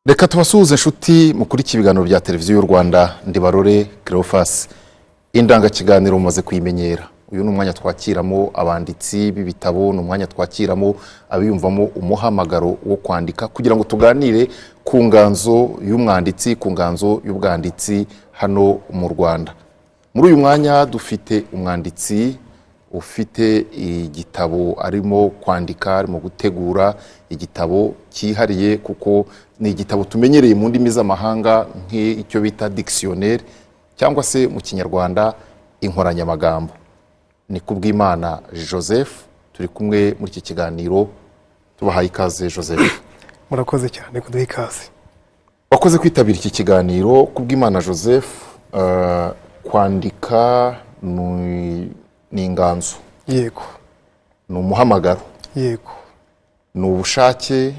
Reka tubasuhuze inshuti mukurikiye ibiganiro bya Televiziyo y'u Rwanda. Ndibarore Cleophas. Indangakiganiro mumaze kuyimenyera. Uyu ni umwanya twakiramo abanditsi b'ibitabo, ni umwanya twakiramo abiyumvamo umuhamagaro wo kwandika, kugira ngo tuganire ku nganzo y'umwanditsi, ku nganzo y'ubwanditsi hano mu Rwanda. Muri uyu mwanya dufite umwanditsi ufite igitabo arimo kwandika, arimo gutegura igitabo cyihariye, kuko ni igitabo tumenyereye mu ndimi z'amahanga nk'icyo bita dictionnaire, cyangwa se mu Kinyarwanda inkoranyamagambo. Ni Kubwimana Joseph turi kumwe muri iki kiganiro. Tubahaye ikaze, Joseph. Murakoze cyane kuduha ikaze. Wakoze kwitabira iki kiganiro, Kubwimana Joseph. Kwandika ni inganzo. Yego. Ni umuhamagaro. Yego. Ni ubushake.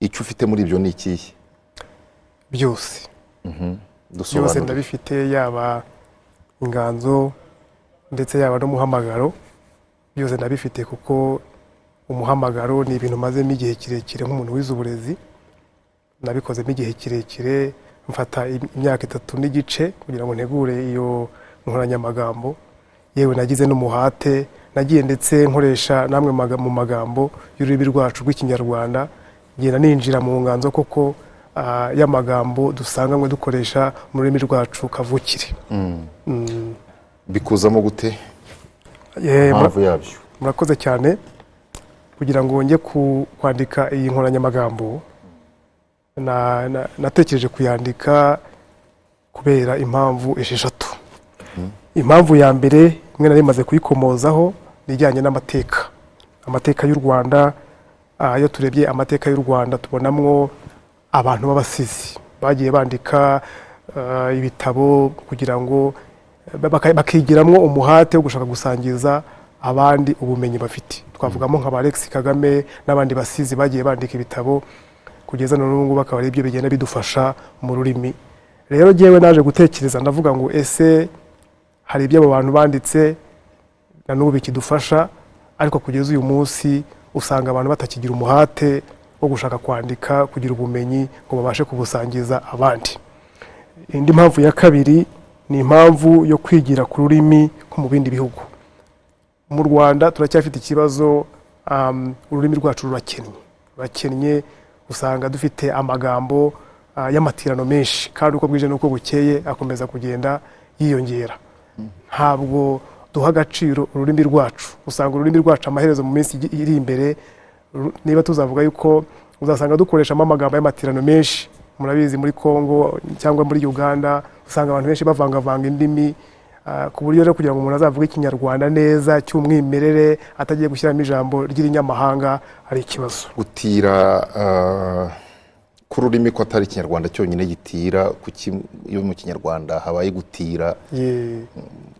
Icyo ufite muri ibyo ni ikihe? Byose. Byose. Dusobanure. Ndabifite, yaba inganzo ndetse yaba n'umuhamagaro, byose ndabifite, kuko umuhamagaro ni ibintu mazemo igihe kirekire nk'umuntu wize uburezi. Nabikozemo igihe kirekire, mfata imyaka 3 n'igice kugira ngo ntegure iyo nkoranyamagambo. Yewe, nagize n'umuhate, nagiye ndetse nkoresha namwe mu magambo y'ururimi rwacu rw'Ikinyarwanda, ngenda ninjira mu nganzo koko y'amagambo dusanganywe dukoresha mu rurimi rwacu kavukire. Bikuzamo gute? Impamvu yabyo? Murakoze cyane. Kugira ngo njye kwandika iyi nkoranyamagambo, natekereje kuyandika kubera impamvu 6. Impamvu ya mbere, imwe nari maze kuyikomozaho, ni ijyanye n'amateka, amateka y'u Rwanda. Iyo turebye amateka y'u Rwanda, tubonamwo abantu b'abasizi bagiye bandika ibitabo kugira ngo bakigiramwo umuhate wo gushaka gusangiza abandi ubumenyi bafite. Twavugamo nka ba Alex Kagame n'abandi basizi bagiye bandika ibitabo, kugeza na n'ubu ngubu akaba ari byo bigenda bidufasha mu rurimi. Rero jyewe naje gutekereza, ndavuga ngo: ese hari ibyo abo bantu banditse na n'ubu bikidufasha? Ariko kugeza uyu munsi usanga abantu batakigira umuhate wo gushaka kwandika, kugira ubumenyi ngo babashe kubusangiza abandi. Indi mpamvu ya kabiri ni impamvu yo kwigira ku rurimi nko mu bindi bihugu. Mu Rwanda turacyafite ikibazo, ururimi rwacu rurakennye, rurakennye. Usanga dufite amagambo y'amatirano menshi, kandi uko bwije n'uko bukeye akomeza kugenda yiyongera. Ntabwo duha agaciro ururimi rwacu. Usanga ururimi rwacu amaherezo mu minsi iri imbere, niba tuzavuga yuko uzasanga dukoreshamo amagambo y'amatirano menshi. Murabizi, muri Congo cyangwa muri Uganda usanga abantu benshi bavangavanga indimi, ku buryo rero kugira ngo umuntu azavuge Ikinyarwanda neza cy'umwimerere atagiye gushyiramo ijambo ry'irinyamahanga ari ikibazo. Gutira k'ururimi, ko atari Ikinyarwanda cyonyine gitira, kuki iyo mu Kinyarwanda habaye gutira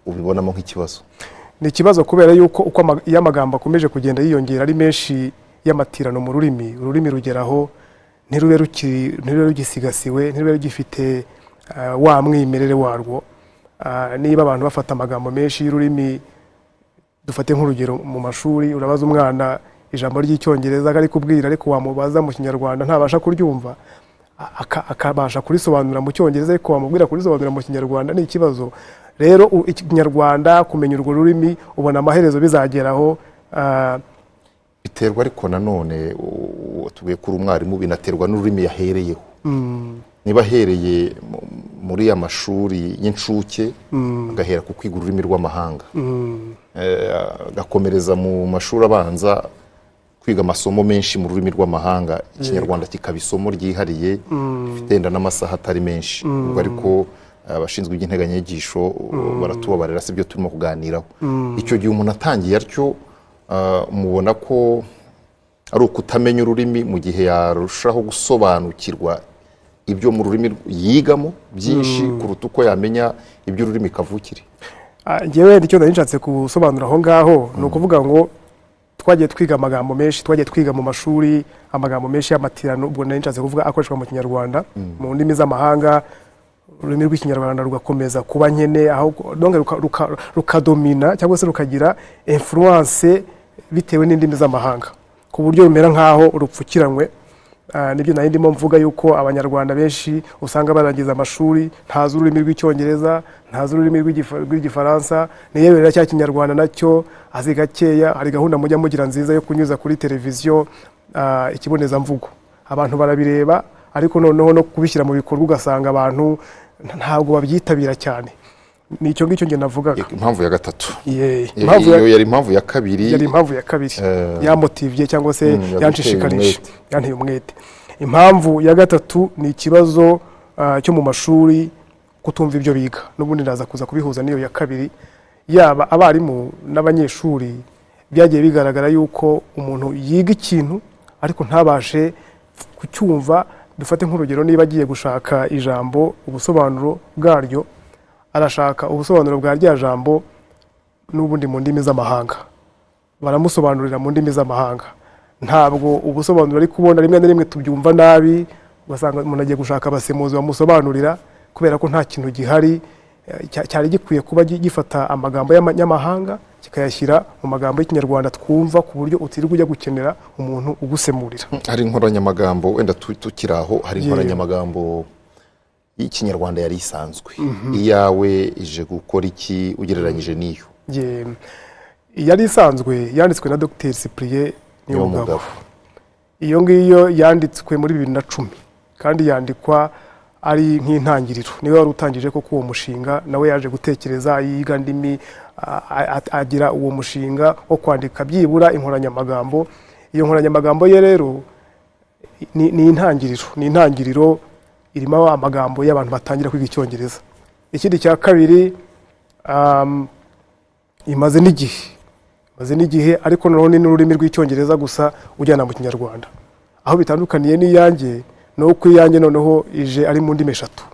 ubibonamo nk'ikibazo? Ni ikibazo kubera yuko uko iyo amagambo akomeje kugenda yiyongera ari menshi y'amatirano mu rurimi, ururimi rugeraho ntirube rugisigasiwe, ntirube rugifite wa mwimerere warwo. Niba abantu bafata amagambo menshi y'ururimi, dufate nk'urugero mu mashuri, urabaza umwana ijambo ry'Icyongereza ari kubwira, ariko wamubaza mu Kinyarwanda ntabasha kuryumva. Akabasha kurisobanura mu Cyongereza, ariko wamubwira kurisobanura mu Kinyarwanda ni ikibazo. Rero Ikinyarwanda, kumenya urwo rurimi, ubona amaherezo bizageraho Biterwa ariko nanone, tubwiye ko uri umwarimu, binaterwa n'ururimi yahereyeho. Niba ahereye muri ya mashuri y'incuke, agahera ku kwiga ururimi rw'amahanga, agakomereza mu mashuri abanza kwiga amasomo menshi mu rurimi rw'amahanga, Ikinyarwanda kikaba isomo ryihariye rifite yenda n'amasaha atari menshi, ubwo ariko Abashinzwe iby'integanyanyigisho baratubabarira, si byo turimo kuganiraho. Icyo gihe umuntu atangiye atyo, mubona ko ari ukutamenya ururimi, mu gihe yarushaho gusobanukirwa ibyo mu rurimi yigamo byinshi kuruta uko yamenya iby'ururimi kavukire? Njyewe icyo nari nshatse gusobanura aho ngaho ni ukuvuga ngo twagiye twiga amagambo menshi, twagiye twiga mu mashuri amagambo menshi y'amatirano, ubwo nari nshatse kuvuga akoreshwa mu Kinyarwanda mu ndimi z'amahanga, ururimi rw'Ikinyarwanda rugakomeza kuba nkene, aho donc rukadomina cyangwa se rukagira influence bitewe n'indimi z'amahanga, ku buryo rumera nk'aho rupfukiranywe. Nibyo nari ndimo mvuga, yuko Abanyarwanda benshi usanga barangiza amashuri ntazi ururimi rw'Icyongereza, ntazi ururimi rw'Igifaransa, niyo rero cya Kinyarwanda nacyo azi gakeya. Hari gahunda mujya mugira nziza yo kunyuza kuri televiziyo ikibonezamvugo, abantu barabireba, ariko noneho no kubishyira mu bikorwa ugasanga abantu ntabwo babyitabira cyane. Ni icyo ngicyo njye navugaga. Impamvu ya gatatu? Impamvu Iyo yari impamvu ya kabiri. Yari impamvu ya kabiri yamotivye cyangwa se yaguteye yanshishikarije, umwete. yanteye umwete. Impamvu ya gatatu ni ikibazo cyo mu mashuri, kutumva ibyo biga. N'ubundi ndaza kuza kubihuza n'iyo ya kabiri. Yaba abarimu n'abanyeshuri, byagiye bigaragara yuko umuntu yiga ikintu ariko ntabashe kucyumva. Dufate nk'urugero, niba agiye gushaka ijambo ubusobanuro bwaryo, arashaka ubusobanuro bwa rya jambo n'ubundi mu ndimi z'amahanga, baramusobanurira mu ndimi z'amahanga, ntabwo ubusobanuro ari kubona. Rimwe na rimwe tubyumva nabi, ugasanga umuntu agiye gushaka abasemuzi bamusobanurira, kubera ko nta kintu gihari cyari gikwiye kuba gifata amagambo y'amanyamahanga kikayashyira mu magambo y'Ikinyarwanda twumva, ku buryo utirirwa ujya gukenera umuntu ugusemurira. Hari inkoranyamagambo, wenda tukiri aho, hari inkoranyamagambo y'Ikinyarwanda yari isanzwe. Iyawe ije gukora iki ugereranyije n'iyo? Yari isanzwe yanditswe na Dr Cyprien Niyomugabo. Niyomugabo. Iyo ngiyo yanditswe muri 2010, kandi yandikwa ari nk'intangiriro. Niwe wari utangije koko uwo mushinga. Nawe yaje gutekereza, yiga ndimi, agira uwo mushinga wo kwandika byibura inkoranyamagambo. Iyo nkoranyamagambo ye rero ni intangiriro, irimo amagambo y'abantu batangira kwiga Icyongereza. Ikindi cya kabiri, imaze n'igihe, ariko noneho ni n'ururimi rw'Icyongereza gusa ujyana mu Kinyarwanda. Aho bitandukaniye n'iyanjye ni uko iyanjye noneho ije ari mu ndimi eshatu.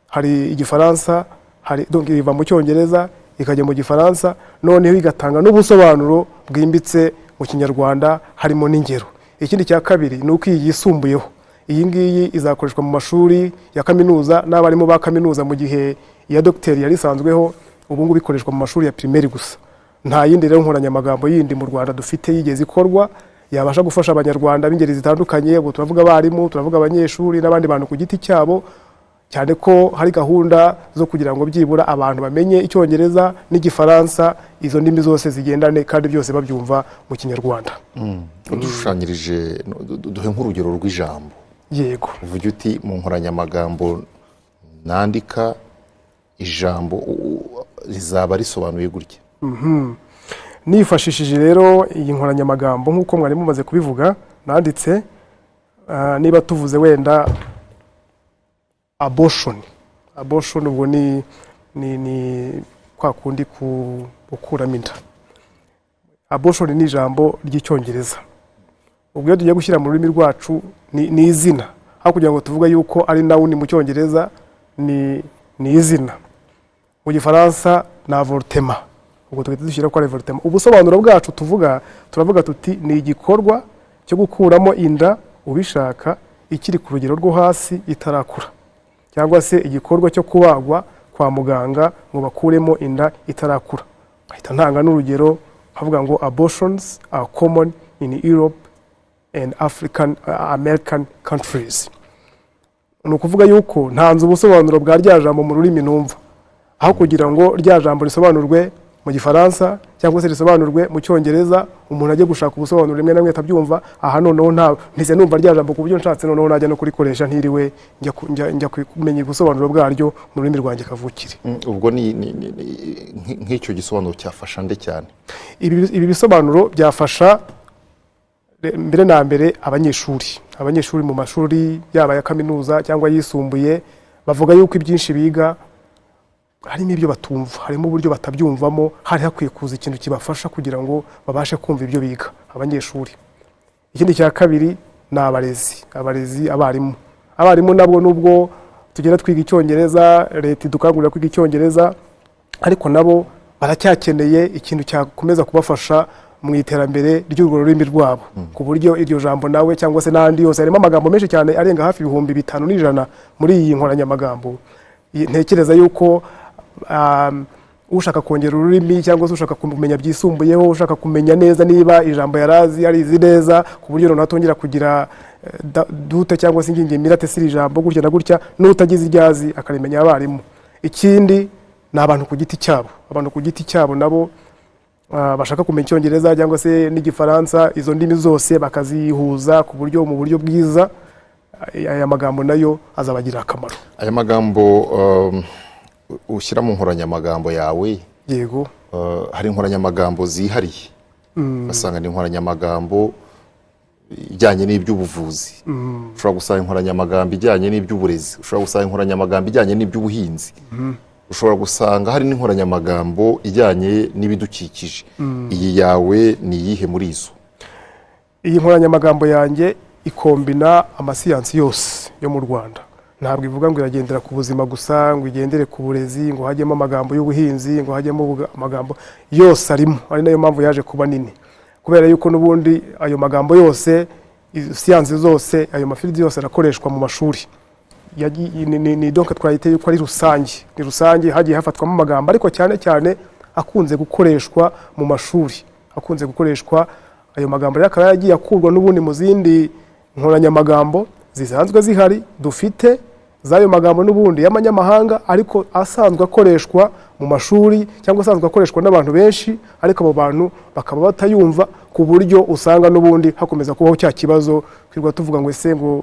Hari Igifaransa, hari, donc iva mu Cyongereza ikajya mu Gifaransa, noneho igatanga n'ubusobanuro bwimbitse mu Kinyarwanda, harimo n'ingero. Ikindi cya kabiri ni uko iyi yisumbuyeho. Iyi ngiyi izakoreshwa mu mashuri ya kaminuza n'abarimu ba kaminuza, mu gihe iya dogiteri yari isanzweho ubu ngubu ikoreshwa mu mashuri ya primaire gusa. Nta yindi rero nkoranyamagambo yindi mu Rwanda dufite yigeze ikorwa yabasha gufasha Abanyarwanda b'ingeri zitandukanye. Ubu turavuga abarimu, turavuga abanyeshuri n'abandi bantu ku giti cyabo, cyane ko hari gahunda zo kugira ngo byibura abantu bamenye Icyongereza n'Igifaransa, izo ndimi zose zigendane kandi byose babyumva mu Kinyarwanda. Udushushanyirije, duhe nk'urugero rw'ijambo. Yego. Uvuge uti: "Mu nkoranyamagambo nandika ijambo rizaba risobanuye gutya." Nifashishije rero iyi nkoranyamagambo nk'uko mwari mumaze kubivuga nanditse, niba tuvuze wenda abortion, abortion ubwo ni kwa kundi gukuramo inda. Abortion ni ijambo ry'Icyongereza. Ubwo iyo tugiye gushyira mu rurimi rwacu ni izina, aho kugira ngo tuvuge yuko ari noun mu Cyongereza, ni izina. Mu Gifaransa ni avortement, ubwo tugahita dushyira ko ari avortement. Ubusobanuro bwacu tuvuga, turavuga tuti: ni igikorwa cyo gukuramo inda ubishaka ikiri ku rugero rwo hasi itarakura, cyangwa se igikorwa cyo kubagwa kwa muganga ngo bakuremo inda itarakura. Nkahita ntanga n'urugero nkavuga ngo: "Abortions are common in Europe and African American countries." Ni ukuvuga yuko ntanze ubusobanuro bwa rya jambo mu rurimi numva, aho kugira ngo rya jambo risobanurwe mu Gifaransa cyangwa se risobanurwe mu Cyongereza, umuntu ajye gushaka ubusobanuro rimwe na rimwe atabyumva. Aha noneho nta ntize numva rya jambo, ku buryo nshatse noneho najya no kurikoresha ntiriwe njya kumenya ubusobanuro bwaryo mu rurimi rwanjye kavukire. Ubwo ni nk'icyo gisobanuro cyafasha nde cyane? Ibi bisobanuro byafasha mbere na mbere abanyeshuri mu mashuri yaba aya kaminuza cyangwa ayisumbuye. Bavuga yuko ibyinshi biga Harimo ibyo batumva, harimo uburyo batabyumvamo. Hari hakwiye kuza ikintu kibafasha kugira ngo babashe kumva ibyo biga abanyeshuri. Ikindi cya kabiri ni abarezi, abarimu. Abarimu nabwo, nubwo tugenda twiga Icyongereza, leta idukangurira kwiga Icyongereza, ariko nabo baracyakeneye ikintu cyakomeza kubafasha mu iterambere ry'urwo rurimi rwabo, ku buryo iryo jambo nawe cyangwa se n'andi yose. Harimo amagambo menshi cyane arenga hafi 5100 muri iyi nkoranyamagambo. Ntekereza yuko ushaka kongera ururimi cyangwa se ushaka kumenya byisumbuyeho, ushaka kumenya neza niba ijambo yarazi arizi neza, ku buryo noneho atongera kugira doute cyangwa se ingingimira ati: "Si iri jambo gutya na gutya?" N'utagize iryo azi akarimenya abarimu. Ikindi ni abantu ku giti cyabo. Abantu ku giti cyabo nabo bashaka kumenya Icyongereza cyangwa se n'Igifaransa, izo ndimi zose bakazihuza ku buryo mu buryo bwiza, aya magambo nayo azabagirira akamaro. Aya magambo ushyira mu nkoranyamagambo yawe, hari inkoranyamagambo zihariye, ugasanga ni inkoranyamagambo ijyanye n'iby'ubuvuzi, ushobora gusanga inkoranyamagambo ijyanye n'iby'uburezi, ushobora gusanga inkoranyamagambo ijyanye n'iby'ubuhinzi, ushobora gusanga hari n'inkoranyamagambo ijyanye n'ibidukikije. Iyi yawe ni iyihe muri izo? Iyi nkoranyamagambo yanjye ikombina amasiyansi yose yo mu Rwanda. Ntabwo ivuga ngo iragendera ku buzima gusa, ngo igendere ku burezi, ngo hajyemo amagambo y'ubuhinzi, ngo hajyemo amagambo yose arimo. Ari nayo mpamvu yaje kuba nini, kubera yuko n'ubundi ayo magambo yose, izo siyansi zose, ayo mafields yose arakoreshwa mu mashuri. Ni donc twayite yuko ari rusange, ni rusange. Hagiye hafatwamo amagambo, ariko cyane cyane akunze gukoreshwa mu mashuri, akunze gukoreshwa. Ayo magambo rero akaba yaragiye akurwa n'ubundi mu zindi nkoranyamagambo zisanzwe zihari dufite, z'ayo magambo n'ubundi y'amanyamahanga, ariko asanzwe akoreshwa mu mashuri cyangwa asanzwe akoreshwa n'abantu benshi, ariko abo bantu bakaba batayumva, ku buryo usanga n'ubundi hakomeza kubaho cya kibazo twirirwa tuvuga ngo: "Ese ngo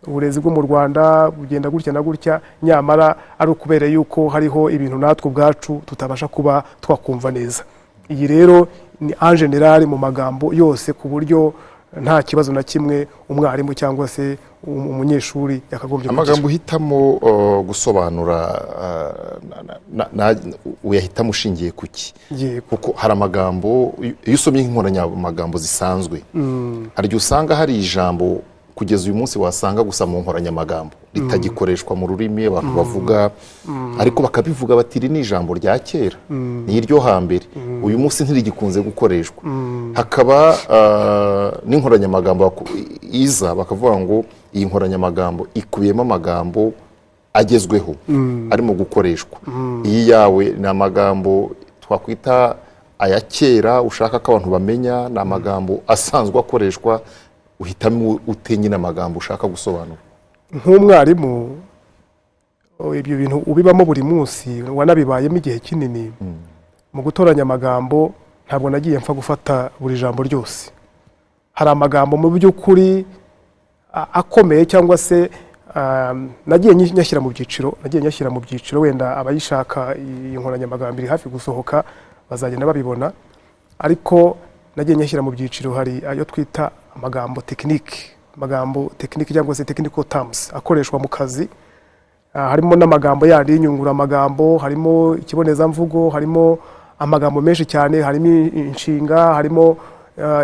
uburezi bwo mu Rwanda bugenda gutya na gutya?" Nyamara ari ukubera yuko hariho ibintu natwe ubwacu tutabasha kuba twakumva neza. Iyi rero ni en général mu magambo yose, ku buryo nta kibazo na kimwe umwarimu cyangwa se umunyeshuri yakagombye kugira. Amagambo uhitamo gusobanura, uyahitamo ushingiye ku ki? Kuko hari amagambo, iyo usomye nk'inkoranyamagambo zisanzwe, hari igihe usanga hari ijambo kugeza uyu munsi wasanga gusa mu nkoranyamagambo ritagikoreshwa mu rurimi abantu bavuga, ariko bakabivuga bati: "Iri ni ijambo rya kera, ni iryo hambere, uyu munsi ntirigikunze gukoreshwa." Hakaba n'inkoranyamagambo iza bakavuga ngo iyi nkoranyamagambo ikubiyemo amagambo agezweho arimo gukoreshwa. Iyi yawe ni amagambo twakwita aya kera ushaka ko abantu bamenya, ni amagambo asanzwe akoreshwa? Uhitamo ute nyine amagambo ushaka gusobanura? Nk'umwarimu, ibyo bintu ubibamo buri munsi, wanabibayemo igihe kinini, mu gutoranya amagambo ntabwo nagiye mpfa gufata buri jambo ryose. Hari amagambo mu by'ukuri akomeye cyangwa se nagiye nyashyira mu byiciro, nagiye nyashyira mu byiciro. Wenda abayishaka, iyi nkoranyamagambo iri hafi gusohoka, bazagenda babibona, ariko nagiye nyashyira mu byiciro. Hari ayo twita amagambo technique, amagambo technique cyangwa se technical terms akoreshwa mu kazi. Harimo n'amagambo yandi y'inyunguramagambo, harimo ikibonezamvugo, harimo amagambo menshi cyane, harimo inshinga, harimo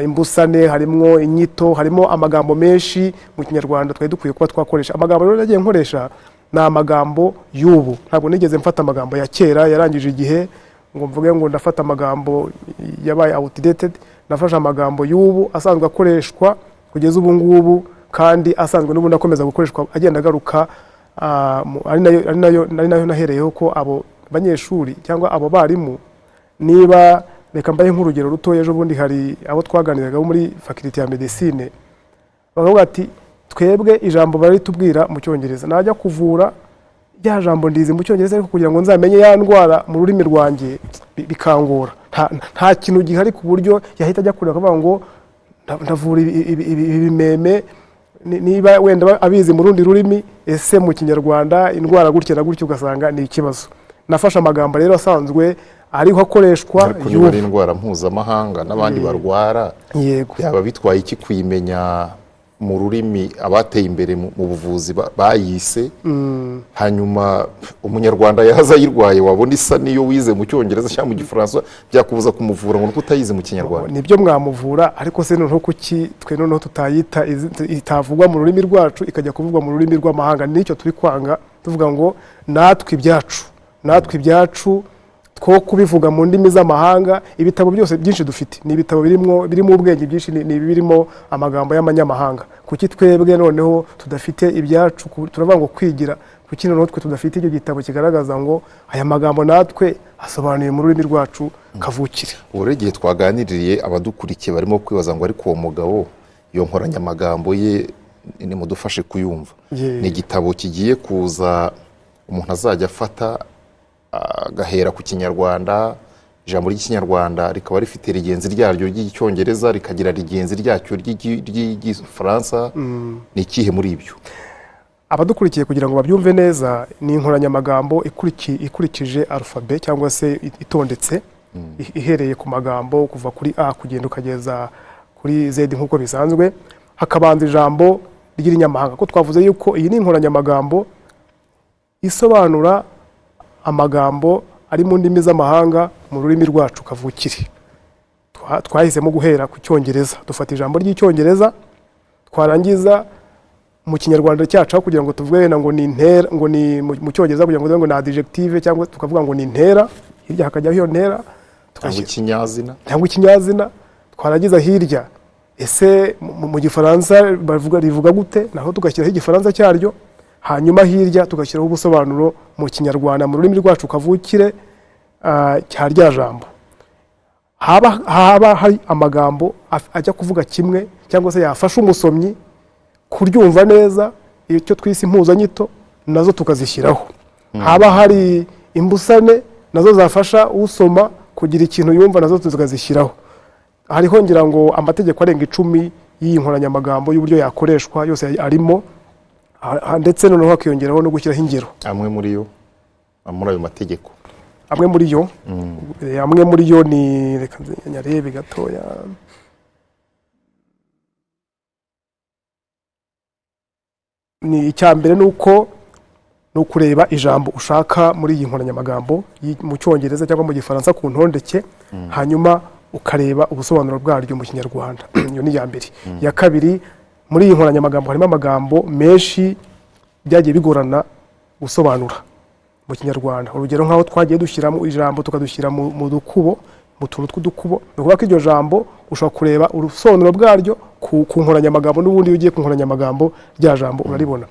imbusane, harimo inyito, harimo amagambo menshi mu Kinyarwanda twari dukwiye kuba twakoresha. Amagambo rero nagiye nkoresha ni amagambo y'ubu. Ntabwo nigeze mfata amagambo ya kera yarangije igihe, ngo mvuge ngo ndafata amagambo yabaye outdated. Nafashe amagambo y'ubu asanzwe akoreshwa kugeza ubu ngubu, kandi asanzwe n'ubundi akomeza gukoreshwa, agenda agaruka, ari nayo nahereyeho ko abo banyeshuri cyangwa abo barimu. Niba reka mbahe nk'urugero rutoya. Ejo bundi hari abo twaganiraga bo muri faculté ya médecine, bakavuga ati: "Twebwe ijambo baritubwira mu Cyongereza, najya kuvura rya jambo ndizi mu Cyongereza, ariko kugira ngo nzamenye ya ndwara mu rurimi rwanjye bikangora." Nta kintu gihari ku buryo yahita ajya kureba akavuga ngo ndavura ibimeme. Niba wenda abizi mu rundi rurimi, ese mu Kinyarwanda indwara gutya na gutya? Ugasanga ni ikibazo. Nafashe amagambo rero asanzwe ariho akoreshwa Ariko niba ari y'ubu. indwara mpuzamahanga n'abandi barwara, byaba bitwaye iki kuyimenya mu rurimi abateye imbere mu buvuzi bayise, hanyuma Umunyarwanda yaza ayirwaye, wabona isa n'iyo wize mu Cyongereza cyangwa mu Gifaransa, byakubuza kumuvura ngo nuko utayize mu Kinyarwanda? Nibyo, mwamuvura, ariko se noneho kuki twe noneho tutayita itavugwa mu rurimi rwacu, ikajya kuvugwa mu rurimi rw'amahanga? Nicyo turi kwanga, tuvuga ngo natwe ibyacu two kubivuga mu ndimi z'amahanga. Ibitabo byose byinshi dufite ni ibitabo birimo ubwenge byinshi, ni ibirimo amagambo y'amanyamahanga. Kuki twebwe noneho tudafite ibyacu? Turavuga ngo kwigira, kuki noneho twe tudafite icyo gitabo kigaragaza ngo aya magambo natwe asobanuye mu rurimi rwacu kavukire? Ubu rero igihe twaganiriye, abadukurikiye barimo kwibaza ngo: "Ariko uwo mugabo, iyo nkoranyamagambo ye nimudufashe kuyumva." Ni igitabo kigiye kuza, umuntu azajya afata agahera ku Kinyarwanda, ijambo ry'Ikinyarwanda rikaba rifite rigenzi ryaryo ry'Icyongereza, rikagira rigenzi ryacyo ry'Igifaransa. Ni ikihe muri ibyo? Abadukurikiye, kugira ngo babyumve neza, ni inkoranyamagambo ikurikije alphabet cyangwa se itondetse, ihereye ku magambo kuva kuri A kugenda ukageza kuri Z nk'uko bisanzwe, hakabanza ijambo ry'irinyamahanga, ko twavuze yuko iyi ni inkoranyamagambo isobanura amagambo ari mu ndimi z'amahanga mu rurimi rwacu kavukire. Twahisemo guhera ku Cyongereza, dufata ijambo ry'Icyongereza, twarangiza mu Kinyarwanda cyacu, aho kugira ngo tuvuge wenda ngo ni intera, ngo ni mu Cyongereza kugira ngo tuvuge ngo ni adjective, cyangwa tukavuga ngo ni intera, hirya hakajyaho iyo ntera. Cyangwa ikinyazina. Cyangwa ikinyazina. Twarangiza hirya, ese mu Gifaransa bavuga rivuga gute? Naho tugashyiraho Igifaransa cyaryo, hanyuma hirya tugashyiraho ubusobanuro mu Kinyarwanda, mu rurimi rwacu kavukire, cya rya jambo. Haba hari amagambo ajya kuvuga kimwe cyangwa se yafasha umusomyi kuryumva neza, icyo twise impuzanyito, nazo tukazishyiraho. Haba hari imbusane nazo zafasha usoma kugira ikintu yumva, nazo tukazishyiraho. Hariho ngira ngo amategeko arenga 10 y'iyi nkoranyamagambo y'uburyo yakoreshwa, yose arimo. Ndetse noneho hakiyongeraho no gushyiraho ingero. Amwe muri yo, muri ayo mategeko? Amwe muri yo ni, reka nze nyarebe gatoya, ni icya mbere ni uko ni ukureba ijambo ushaka muri iyi nkoranyamagambo mu Cyongereza cyangwa mu Gifaransa ku ntondeke, hanyuma ukareba ubusobanuro bwaryo mu Kinyarwanda. Iyo ni iya mbere. Iya kabiri, muri iyi nkoranyamagambo harimo amagambo menshi byagiye bigorana gusobanura mu Kinyarwanda. Urugero, nk'aho twagiye dushyiramo ijambo tukadushyira mu dukubo, mu tuntu tw'udukubo, ni ukuvuga ko iryo jambo ushobora kureba ubusobanuro bwaryo ku nkoranyamagambo. N'ubundi iyo ugiye ku nkoranyamagambo, rya jambo uraribona.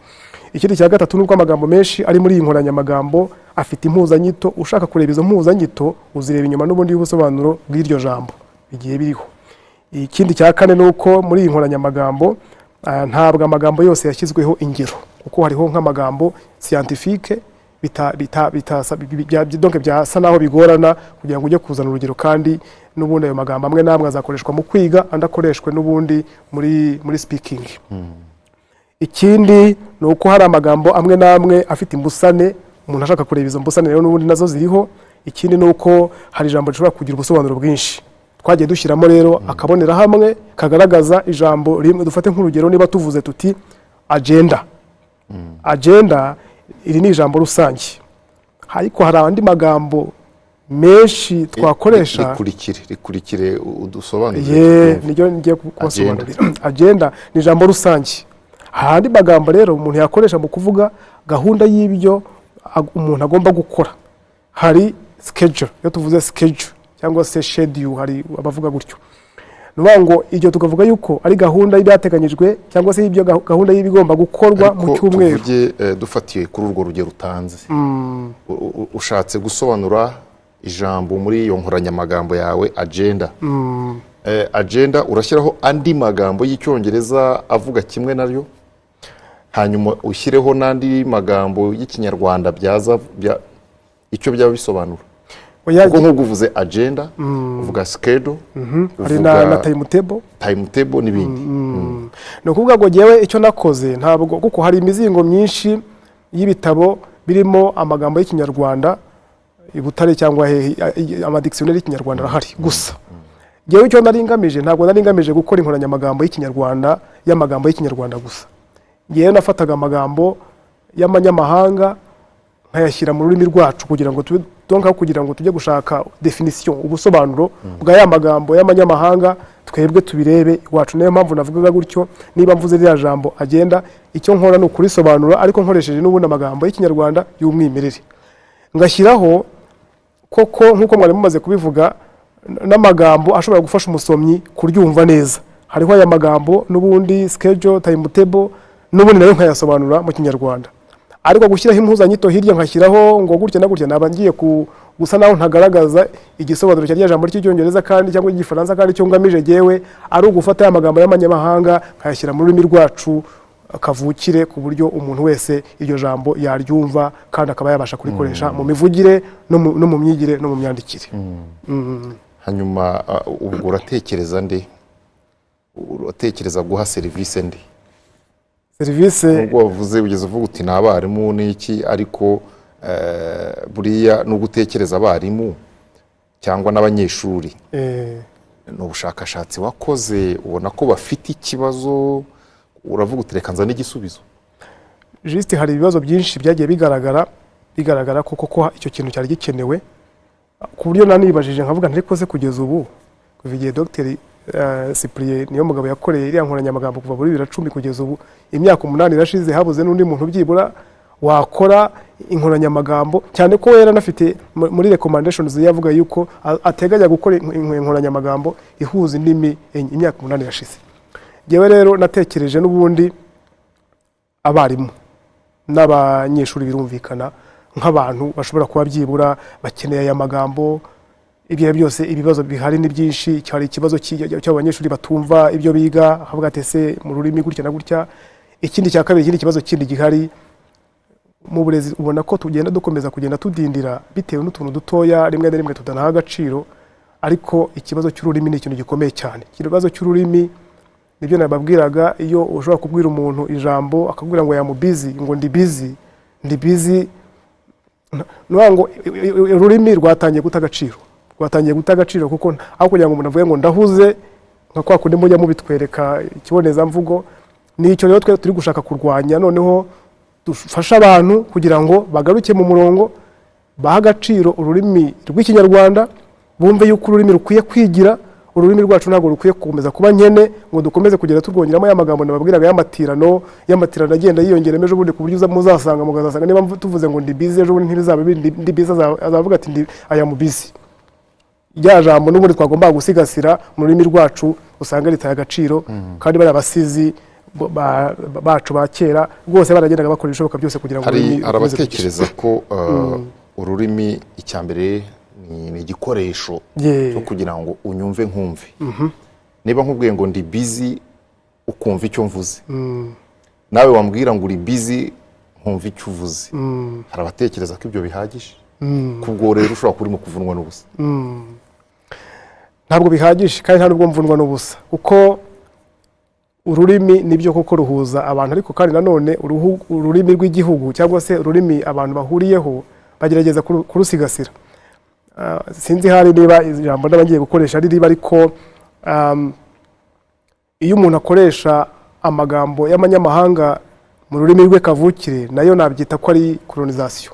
Ikindi cya gatatu ni uko amagambo menshi ari muri iyi nkoranyamagambo afite impuzanyito. Ushaka kureba izo mpuzanyito, uzireba inyuma n'ubundi y'ubusobanuro bw'iryo jambo bigiye biriho. Ikindi cya kane ni uko muri iyi nkoranyamagambo ntabwo amagambo yose yashyizweho ingero, kuko hariho nk'amagambo scientifique bita bita bitasa donc byasa naho bigorana kugira ngo ujye kuzana urugero, kandi n'ubundi ayo magambo amwe n'amwe azakoreshwa mu kwiga, andi akoreshwe n'ubundi muri speaking. Ikindi ni uko hari amagambo amwe n'amwe afite imbusane. Umuntu ashaka kureba izo mbusane rero, n'ubundi nazo ziriho. Ikindi ni uko hari ijambo rishobora kugira ubusobanuro bwinshi. Twagiye dushyiramo rero akabonerahamwe kagaragaza ijambo rimwe. Dufate nk'urugero, niba tuvuze tuti agenda, agenda iri ni ijambo rusange, ariko hari andi magambo menshi twakoresha. Rikurikire, rikurikire, udusobanurire Ye. tubyumve. Niryo ngiye kubasobanurira. Agenda ni ijambo rusange. Hari andi magambo rero umuntu yakoresha mu kuvuga gahunda y'ibyo umuntu agomba gukora. Hari schedule, iyo tuvuze schedule cyangwa se schedule, hari abavuga gutyo, ni ukuvuga ngo iryo tukavuga yuko ari gahunda y'ibyateganyijwe cyangwa se y'ibyo gahunda y'ibigomba gukorwa mu Ariko cyumweru. tuvuge, dufatiye kuri urwo rugero utanze, ushatse gusobanura ijambo muri iyo nkoranyamagambo yawe agenda. Agenda, urashyiraho andi magambo y'Icyongereza avuga kimwe naryo, hanyuma ushyireho n'andi magambo y'Ikinyarwanda byaza icyo byaba bisobanura? Oya. Kuko nk'ubwo uvuze agenda, uvuga schedule, Hari na timetable. Timetable n'ibindi. Ni ukuvuga ngo ngewe icyo nakoze, ntabwo, kuko hari imizingo myinshi y'ibitabo birimo amagambo y'Ikinyarwanda i Butare cyangwa hehe, amadictionnaire y'Ikinyarwanda arahari, gusa Ngewe icyo nari ngamije, ntabwo nari ngamije gukora inkoranyamagambo y'Ikinyarwanda, y'amagambo y'Ikinyarwanda gusa. Ngewe nafataga amagambo y'amanyamahanga nkayashyira mu rurimi rwacu kugira ngo tube, donc aho kugira ngo tujye gushaka definition, ubusobanuro bwa ya magambo y'amanyamahanga, twebwe tubirebe iwacu. Niyo mpamvu navugaga gutyo. Niba mvuze ririya jambo agenda, icyo nkora ni ukurisobanura, ariko nkoresheje n'ubundi amagambo y'Ikinyarwanda y'umwimerere, ngashyiraho koko nk'uko mwari mumaze kubivuga, n'amagambo ashobora gufasha umusomyi kuryumva neza. Hariho aya magambo n'ubundi, schedule, timetable, n'ubundi nayo nkayasobanura mu Kinyarwanda. Ariko gushyiraho impuzanyito hirya, nkashyiraho ngo gutya na gutya, naba ngiye gusa naho ntagaragaza igisobanuro cya rya jambo ry'Icyongereza kandi cyangwa Igifaransa, kandi icyo ngamije jyewe ari ugufata ya magambo y'amanyamahanga nkayashyira mu rurimi rwacu kavukire, ku buryo umuntu wese iryo jambo yaryumva kandi akaba yabasha kurikoresha mu mivugire no mu myigire no mu myandikire. Hanyuma ubwo uratekereza nde? Uratekereza guha serivisi nde? Serivisi? Nubwo wavuze, ugeze uvuga uti ni abarimu n'iki, ariko buriya nubwo utekereza abarimu cyangwa n'abanyeshuri, ni ubushakashatsi wakoze ubona ko bafite ikibazo, uravuga uti reka nzane igisubizo? Juste, hari ibibazo byinshi byagiye bigaragara ko koko icyo kintu cyari gikenewe, ku buryo nanibajije nkavuga nti ariko se kugeza ubu, kuva igihe Dr Cyprien Niyomugabo yakoreye iriya nkoranyamagambo, kuva muri 2010 kugeza ubu, imyaka 8 irashize, habuze n'undi muntu byibura wakora inkoranyamagambo, cyane ko we yaranafite muri recommendations yavuga yuko ateganya gukora inkoranyamagambo ihuza indimi enye. Imyaka 8 irashize. Njyewe rero natekereje n'ubundi abarimu n'abanyeshuri, birumvikana, nk'abantu bashobora kuba byibura bakeneye aya magambo. Ibyo ari byo byose, ibibazo bihari ni byinshi. Hari ikibazo cy'abanyeshuri batumva ibyo biga, havuga ati ese mu rurimi gutya na gutya. Ikindi cya kabiri, ikindi kibazo kindi gihari mu burezi, ubona ko tugenda dukomeza kugenda tudindira bitewe n'utuntu dutoya rimwe na rimwe tudanaha agaciro, ariko ikibazo cy'ururimi ni ikintu gikomeye cyane. Ikibazo cy'ururimi nibyo nababwiraga. Iyo ushobora kubwira umuntu ijambo akakubwira ngo I'm busy, ngo ndi busy, ndi busy, ni ukuvuga ngo ururimi rwatangiye guta agaciro, rwatangiye guta agaciro, kuko aho kugira ngo umuntu avuge ngo ndahuze, nka kwa kundi mujya mubitwereka ikibonezamvugo. Ni icyo rero twe turi gushaka kurwanya. Noneho dufashe abantu kugira ngo bagaruke mu murongo, bahe agaciro ururimi rw'Ikinyarwanda, bumve yuko ururimi rukwiye kwigira. Ururimi rwacu ntabwo rukwiye gukomeza kuba nkene ngo dukomeze kugenda turwongeramo ya magambo nababwiraga y'amatirano agenda yiyongeramo ejo bundi, ku buryo muzasanga mukazasanga niba tuvuze ngo ndi busy, ejo bundi ntibizaba biri ndi busy, azavuga ati ndi I am busy. Rya jambo n'ubundi twagombaga gusigasira mu rurimi rwacu usanga ritaye agaciro, kandi bariya basizi bacu ba kera rwose baragendaga bakora ibishoboka byose kugira ngo hari ururimi hari rukomeze kugira. Abatekereza ko ururimi icya mbere ni igikoresho cyo kugira ngo unyumve nkumve. Niba nkubwiye ngo ndi busy, ukumva icyo mvuze, nawe wambwira ngo uri busy nkumva icyo uvuze, hari abatekereza ko ibyo bihagije, kubwo rero ushobora kuba urimo kuvunwa n'ubusa. Ntabwo bihagije, kandi nta nubwo mvunwa n'ubusa, kuko ururimi nibyo koko ruhuza abantu, ariko kandi nanone ururimi rw'igihugu cyangwa se ururimi abantu bahuriyeho bagerageza kurusigasira. Sinzi hari niba ijambo ndaba ngiye gukoresha ari riba, ariko iyo umuntu akoresha amagambo y'amanyamahanga mu rurimi rwe kavukire, nayo nabyita ko ari colonisation.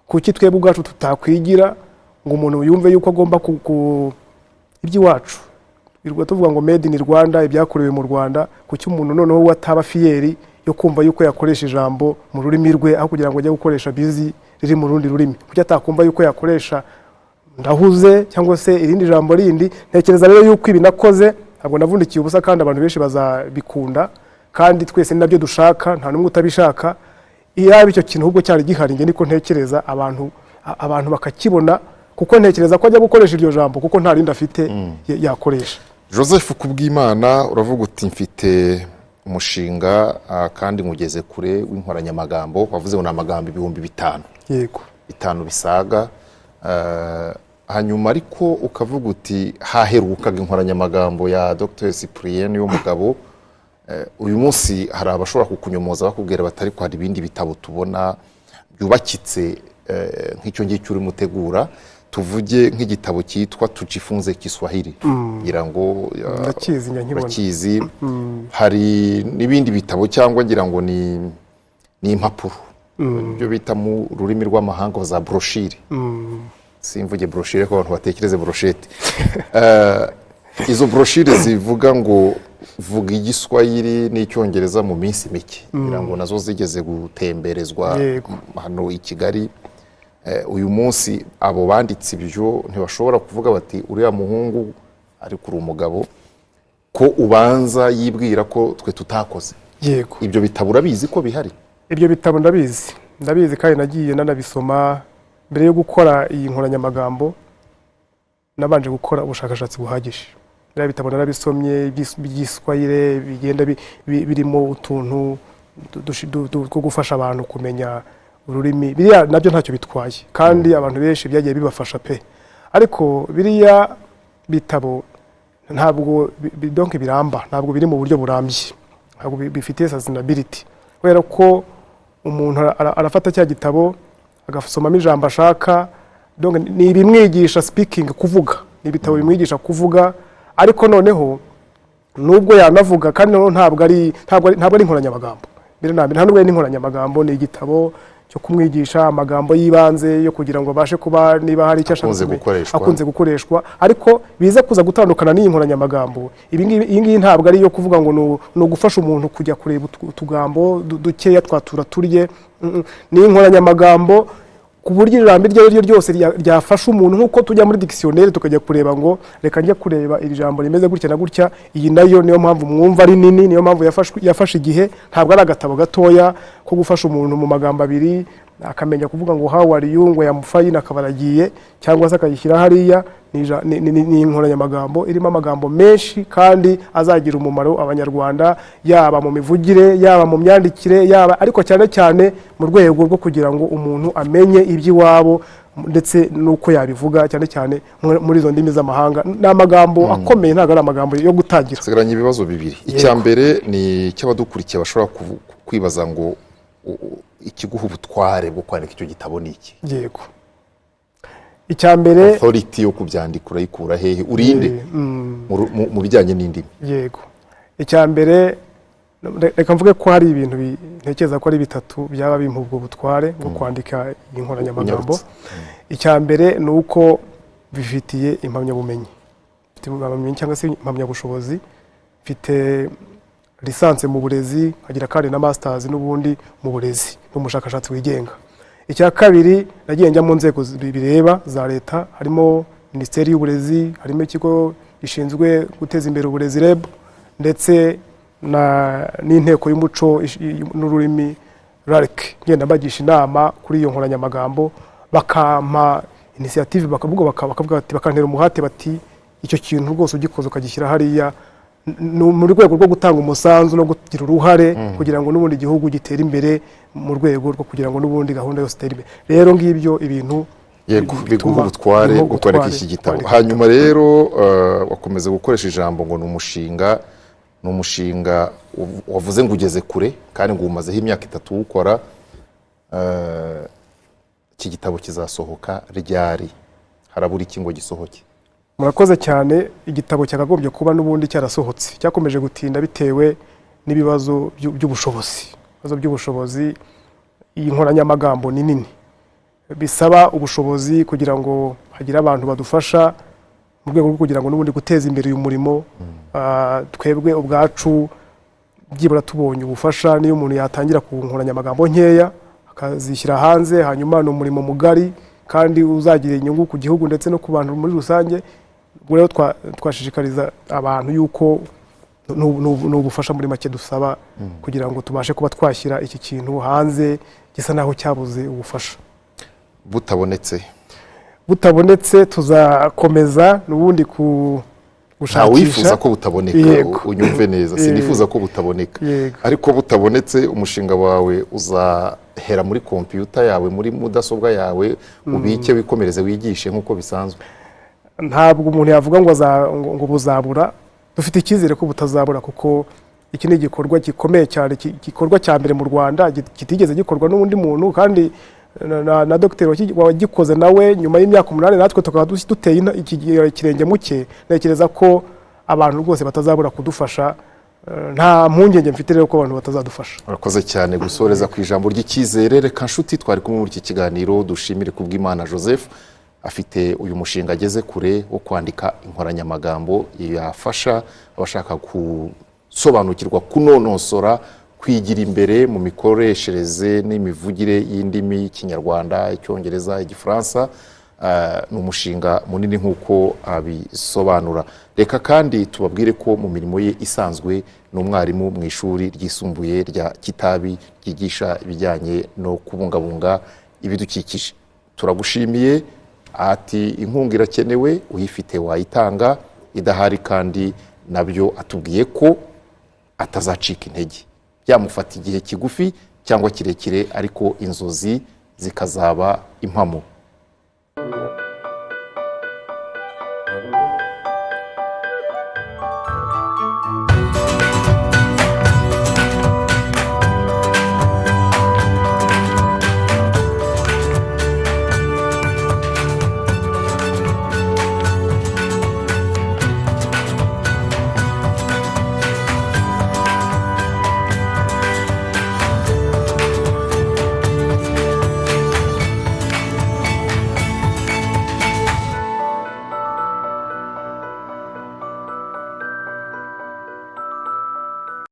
Kuki twebwe ubwacu tutakwigira ngo umuntu yumve yuko agomba iby'iwacu? Twirirwa tuvuga ngo made in Rwanda, ibyakorewe mu Rwanda. Kuki umuntu noneho we ataba fier yo kumva yuko yakoresha ijambo mu rurimi rwe, aho kugira ngo ajye gukoresha busy riri mu rundi rurimi? Kuki atakumva yuko yakoresha ndahuze cyangwa se irindi jambo rindi? Ntekereza rero yuko ibi nakoze ntabwo navunikiye ubusa, kandi abantu benshi bazabikunda, kandi twese ni nabyo dushaka, nta n'umwe utabishaka. Iyaba icyo kintu ahubwo cyari gihari, njye niko ntekereza, abantu bakakibona, kuko ntekereza ko ajya gukoresha iryo jambo kuko nta rindi afite yakoresha. Joseph Kubwimana, uravuga uti mfite umushinga kandi ngugeze kure w'inkoranyamagambo, wavuze ngo ni amagambo 5000 Yego. bitanu bisaga. Hanyuma ariko ukavuga uti haherukaga inkoranyamagambo ya Dr Cyprien Niyomugabo. Uyu munsi hari abashobora kukunyomoza bakubwira bati ariko hari ibindi bitabo tubona byubakitse nk'icyo ngicyo urimo utegura. Tuvuge nk'igitabo cyitwa "Tujifunze Kiswahili", ngira ngo Ndakizi, njya nkibona. Urakizi. Hari n'ibindi bitabo, cyangwa ngira ngo ni impapuro, ibyo bita mu rurimi rw'amahanga za brochure. Simvuge brochure ko abantu batekereze brochette. Izo brochure zivuga ngo "Vuga Igiswahili n'Icyongereza mu minsi mike", ngira ngo nazo zigeze gutemberezwa hano i Kigali. Uyu munsi abo banditse ibyo ntibashobora kuvuga bati: "Uriya muhungu, ariko uri umugabo, ko ubanza yibwira ko twe tutakoze"? Yego. Ibyo bitabo urabizi ko bihari? Ibyo bitabo ndabizi, ndabizi, kandi nagiye nanabisoma. Mbere yo gukora iyi nkoranyamagambo nabanje gukora ubushakashatsi buhagije. Biriya bitabo narabisomye, by'Igiswahili bigenda birimo utuntu two gufasha abantu kumenya ururimi. Biriya nabyo ntacyo bitwaye, kandi abantu benshi byagiye bibafasha pe. Ariko biriya bitabo ntabwo donc biramba, ntabwo biri mu buryo burambye, ntabwo bifite sustainability, kubera ko umuntu arafata cya gitabo agasomamo ijambo ashaka. Donc ni ibimwigisha speaking, kuvuga, ni ibitabo bimwigisha kuvuga. Ariko noneho nubwo yanavuga, kandi noneho ntabwo ari inkoranyamagambo. Mbere na mbere, nta nubwo ari n'inkoranyamagambo, ni igitabo cyo kumwigisha amagambo y'ibanze yo kugira ngo abashe kuba niba hari icyo ashaka Akunze kumenya, gukoreshwa. Akunze gukoreshwa. Ariko biza kuza gutandukana n'iyi nkoranyamagambo. Ibi ngibi, iyi ngiyi ntabwo ari iyo kuvuga ngo ni ugufasha umuntu kujya kureba utugambo dukeya twatura turye. Ni inkoranyamagambo ku buryo ijambo iryo ari ryo ryose ryafasha umuntu, nk'uko tujya muri dictionnaire tukajya kureba ngo reka njye kureba iri jambo rimeze gutya na gutya. Iyi nayo niyo mpamvu mwumva ari nini, niyo mpamvu yafashe igihe. Ntabwo ari agatabo gatoya ko gufasha umuntu mu magambo abiri akamenya kuvuga ngo "How are you?", ngo "I'm fine", akaba aragiye, cyangwa se akayishyira hariya. Ni inkoranyamagambo irimo amagambo menshi kandi azagira umumaro Abanyarwanda, yaba mu mivugire, yaba mu myandikire, yaba ariko cyane cyane mu rwego rwo kugira ngo umuntu amenye iby'iwabo ndetse n'uko yabivuga, cyane cyane muri izo ndimi z'amahanga. Ni amagambo akomeye, ntabwo ari amagambo yo gutangira. Nsigaranye ibibazo bibiri. Icya mbere ni icy'abadukurikiye bashobora kwibaza ngo ikiguha ubutware bwo kwandika icyo gitabo ni iki? Yego, icya mbere, Authority yo kubyandika urayikura hehe? Urinde mu bijyanye n'indimi? Yego, icya mbere, reka mvuge ko hari ibintu ntekereza ko ari bitatu byaba bimpa ubwo butware bwo kwandika iyi nkoranyamagambo. Unyarutse. Icya mbere ni uko bifitiye impamyabumenyi, mfite impamyabumenyi cyangwa se impamyabushobozi. Mfite licence mu burezi, nkagira kandi na masters n'ubundi mu burezi, n'umushakashatsi wigenga. Icya kabiri, nagiye njya mu nzego bireba za leta, harimo Minisiteri y'Uburezi, harimo ikigo gishinzwe guteza imbere uburezi, REB, ndetse n'Inteko y'Umuco n'Ururimi, RALC. Ngenda mbagisha inama kuri iyo nkoranyamagambo, bakampa initiative, bakavuga bati, bakantera umuhate bati: "Icyo kintu rwose ugikoze ukagishyira hariya, ni mu rwego rwo gutanga umusanzu no kugira uruhare kugira ngo n'ubundi igihugu gitere imbere, mu rwego rwo kugira ngo n'ubundi gahunda yose itere imbere." Rero ngibyo ibintu Yego, bituma biguha ubutware biguha bwo kwandika ubutware iki gitabo. kwandika. Hanyuma rero wakomeza gukoresha ijambo ngo ni umushinga, ni umushinga wavuze ngo ugeze kure kandi ngo umazeho imyaka 3 uwukora. Iki gitabo kizasohoka ryari? Harabura iki ngo gisohoke? Murakoze cyane. Igitabo cyakagombye kuba n'ubundi cyarasohotse, cyakomeje gutinda bitewe n'ibibazo by'ubushobozi, ibibazo by'ubushobozi. Iyi nkoranyamagambo ni nini, bisaba ubushobozi kugira ngo hagire abantu badufasha mu rwego rwo kugira ngo n'ubundi guteza imbere uyu murimo. Twebwe ubwacu byibura tubonye ubufasha, niyo umuntu yatangira ku nkoranyamagambo nkeya akazishyira hanze, hanyuma ni umurimo mugari kandi uzagira inyungu ku gihugu ndetse no ku bantu muri rusange. Ubwo rero twashishikariza abantu yuko ni ubufasha muri make dusaba kugira ngo tubashe kuba twashyira iki kintu hanze gisa naho cyabuze ubufasha. Butabonetse? Butabonetse tuzakomeza n'ubundi ku Nta wifuza gushakisha. ko butaboneka. Yego. Unyumve neza, sinifuza ko butaboneka. Ariko butabonetse, umushinga wawe uzahera muri kompiyuta yawe, muri mudasobwa yawe, ubike wikomereze wigishe nk'uko bisanzwe? Ntabwo umuntu yavuga ngo buzabura. Dufite icyizere ko butazabura, kuko iki ni igikorwa gikomeye cyane, igikorwa cya mbere mu Rwanda kitigeze gikorwa n'undi muntu, kandi na dogiteri wagikoze nawe nyuma y'imyaka 8, natwe tukaba duteye ikirenge mu cye, ntekereza ko abantu rwose batazabura kudufasha. Nta mpungenge mfite rero ko abantu batazadufasha. Urakoze cyane gusoreza ku ijambo ry'icyizere. Reka nshuti twari kumwe muri iki kiganiro dushimire Kubwimana Joseph, afite uyu mushinga ageze kure wo kwandika inkoranyamagambo yafasha abashaka gusobanukirwa, kunonosora, kwigira imbere mu mikoreshereze n'imivugire y'indimi: Ikinyarwanda, Icyongereza, Igifaransa. Ni umushinga munini nk'uko abisobanura. Reka kandi tubabwire ko mu mirimo ye isanzwe ni umwarimu mu ishuri ryisumbuye rya Kitabi ryigisha ibijyanye no kubungabunga ibidukikije. Turagushimiye. Ati inkunga irakenewe, uyifite wayitanga, idahari kandi nabyo atubwiye ko atazacika intege, byamufata igihe kigufi cyangwa kirekire, ariko inzozi zikazaba impamo.